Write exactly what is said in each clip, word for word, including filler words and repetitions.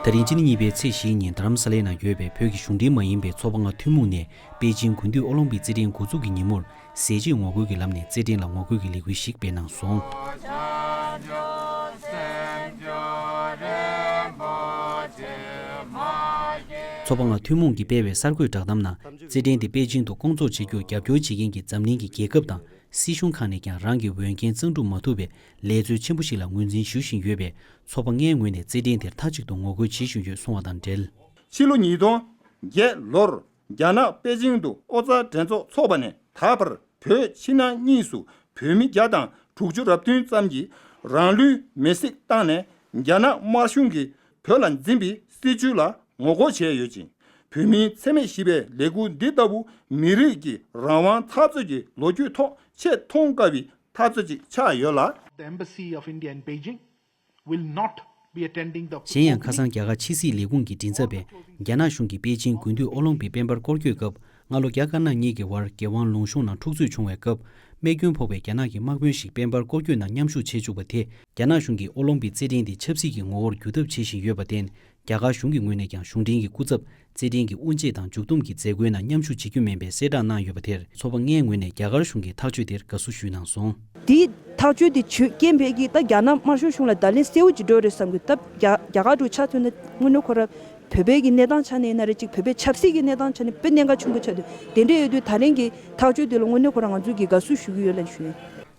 ད་རིང་སྤྱི་ཟླ་གཉིས་པའི་ཚེས་བཞིའི་ཉིན་རྡ་རམ་ས་ལའི་ནང་ཡོད་པའི་བོད་ཀྱི་གཞུང་འབྲེལ་མ་ཡིན་པའི་ཚོགས་པ་ལྔ་ཐུན་མོང་ནས་པེ་ཅིང་དགུན་དུས་ཨོ་ལིམ་པིག་རྩེད་འགྲན་འགོ་འཛུགས་ཀྱི་ཉིན་མོར་ཟས་བཅད་ངོ་རྒོལ་གྱི་ལམ་ནས་རྩེད་འགྲན་ལ་ངོ་རྒོལ་གྱི་ལས་འགུལ་ཞིག་སྤེལ་གནང་སོང་། ཚོགས་པ་ལྔ་ཐུན་མོང་གིས་སྤེལ་བའི་གསར་འགོད་བསྒྲགས་གཏམ་ནང་། རྩེད་འགྲན་དེ་པེ་ཅིང་དུ་སྐོང་ཚོགས་བྱེད་རྒྱུར་རྒྱབ་སྐྱོར་བྱེད་མཁན་གྱི་འཛམ་གླིང་གི་རྒྱལ་ཁབ་དང་། སྲིད་གཞུང་ཁག་ནས་ཀྱང་རང་གི་འོས་འགན་གཙང་སྒྲུབ་མ་ཐུབ་པའི་ལས་རྩོལ་ཆེན་པོ་ཞིག་ལ་ངོས་འཛིན་ཞུ་བཞིན་ཡོད་པས། ཚོགས་པ་ལྔའི་ངོས་ནས་རྩེད་འགྲན་དེར་མཐའ་གཅིག་ཏུ་ངོ་རྒོལ་བྱེད་བཞིན་ཡོད་གསུངས་པ་དང་འབྲེལ། ཕྱི་ལོ་ཉིས་སྟོང་བརྒྱད་ལོར་རྒྱ་ནག་པེ་ཅིང་དུ་ཨོ་རྩལ་འགྲན་ཚོགས་འཚོགས་པ་ནས་ད་བར་བོད་ཕྱི་ནང་གཉིས་སུ་བོད་མི་བརྒྱ་དང་དྲུག་ཅུ་རེ་བདུན་ཙམ་གྱིས་རང་ལུས་མེར་སྲེག་བཏང་ནས། རྒྱ་ནག་དམར་གཞུང་གིས་བོད་ལ་འཛིན་པའི་སྲིད་བྱུས་ལ་ངོ་རྒོལ་བྱས་ཡོད་ཅིང་། བོད་མིའི་འཚེ་མེད་ཞི་བའི་ལས་འགུལ་འདི་ལྟ་བུ་མི་རིགས་ཀྱི་རང་དབང་འཐབ་རྩོད་ཀྱི་ལོ་རྒྱུས་ཐོག་ཆེས་མཐོང་དཀའ་བའི་འཐབ་རྩོད་ཅིག་ཆགས་ཡོད་ལ། The Embassy of India in Beijing will not be attending the opening. གཞན་ཡང་། ཁ་སང་རྒྱ་གར་ཕྱི་སྲིད་ལས་ཁུངས་ཀྱི་མགྲིན་ཚབ་པས་རྒྱ་ནག་གཞུང་གིས་པེ་ཅིང་དགུན་དུས་ཨོ་ལིམ་པིག་དཔལ་འབར་སྐོར་སྐྱོད་སྐབས། སྔ་ལོ་རྒྱ་དཀར་ནག་གཉིས་ཀྱི་དབར་རྒྱལ་དབང་ལུང་གཤོང་ནང་འཁྲུག་རྩོད་བྱུང་བའི་སྐབས། རྨས་སྐྱོན་ཕོག་པའི་རྒྱ་ནག་གི་དམག་དཔོན་ཞིག་དཔལ་འབར་སྐོར་སྐྱོད་ནང་མཉམ་ཞུགས་བྱེད་བཅུག་པ་དེས། རྒྱ་ནག་གཞུང་གིས་ཨོ་ལིམ་པིག་རྩེད་འགྲན་དེ་ཆབ་སྲིད་ཀྱི་ངོ་བོར་འགྱུར་ཐབས་བྱེད་བཞིན་ཡོད་པར་བརྟེན། རྒྱ་གར་གཞུང་གི་ངོས་ནས་ཀྱང་གཞུང་འབྲེལ་གྱི་སྐུ་ཚབ་རྩེད་འགྲན་གྱི་དབུ་འབྱེད་དང་མཇུག་བསྡོམས་ཀྱི་མཛད་སྒོའི་ནང་མཉམ་ཞུགས་བྱེད་རྒྱུ་མིན་པའི་གསལ་བསྒྲགས་གནང་ཡོད་པ་དེར། ཚོགས་པ་ལྔའི་ངོས་ནས་རྒྱ་གར་གཞུང་གི་ཐག་གཅོད་དེར་དགའ་བསུ་ཞུས་གནང་སོང་། དེའི་ཐག་གཅོད་དེ་ཆོད་རྐྱེན་ཕེབས་ཀྱིས་ད་རྒྱ་ནག་དམར་ཤོག་གཞུང་ལ་བརྡ་ལན་གསལ་བོ་ཅིག་འགྲོ་རེད་བསམ་གི། ད་རྒྱ་རྒྱ་གར་འགྲོ་ཆ་མཚོན་ན་དངོས་གནས་ཁོ་རང་བོད་པའི་གི་གནས་སྟངས་ཆ་ནས་ཡིན་ན་རེད། ཅིག་བོད་པའི་ཆབ་སྲིད་ཀྱི་གནས་སྟངས་ཆ་ནས་དཔེ་གནད་འགག་ཆེན་པོ་ཆགས་འདུག་དེ་འདྲ་ཡོད་དུས་ད་རིང་གི་ཐག་གཅོད་དེ་ལ་དངོས་གནས་ཁོ་རང་ང་ཚོས་ཀྱི་དགའ་བསུ་ཞུ་གི་ཡོད་ལབ་ཞུ་ཡིན།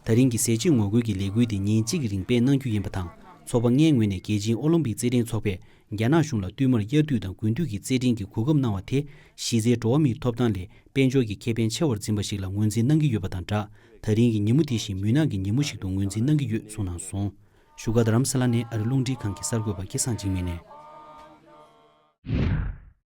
ད་རིང་གི་ཟས་བཅད་ངོ་རྒོལ་གྱི་ལས་འགུལ་དེ་ཉིན་གཅིག་གི་རིང་སྤེལ་གནང་རྒྱུ་ཡིན་པ་དང་། ཚོགས་པ་ལྔའི་ངོས་ནས་རྒྱལ་སྤྱིའི་ཨོ་ལིམ་པིག་རྩེད་འགྲན་ཚོགས་པས་རྒྱ་ནག་གཞུང་ལ་བསྟུད་མར་དབྱར་དུས་དང་དགུན་དུས་ཀྱི་རྩེད་འགྲན་གྱི་གོ་སྐབས་གནང་བ་དེ། གཞི་རྩའི་འགྲོ་བ་མིའི་ཐོབ་ཐང་ལས་དཔལ་འབྱོར་གྱི་ཁེ་ཕན་ཆེ་བར་འཛིན་པ་ཞིག་ལ་ངོས་འཛིན་གནང་གི་ཡོད་པ་དང་སྦྲགས། ད་རིང་གི་ཉིན་མོ་དེ་བཞིན་མུན་ནག་གི་ཉིན་མོ་ཞིག་ཏུ་ངོས་འཛིན་གནང་གི་ཡོད་གསུངས་གནང་སོང་། བཞུགས་སྒར་རྡ་རམ་ས་ལ་ནས་ཨ་རི་རླུང་འཕྲིན་ཁང་གི་གསར་འགོད་པ་སྐལ་བཟང་འཇིགས་མེད་ནས།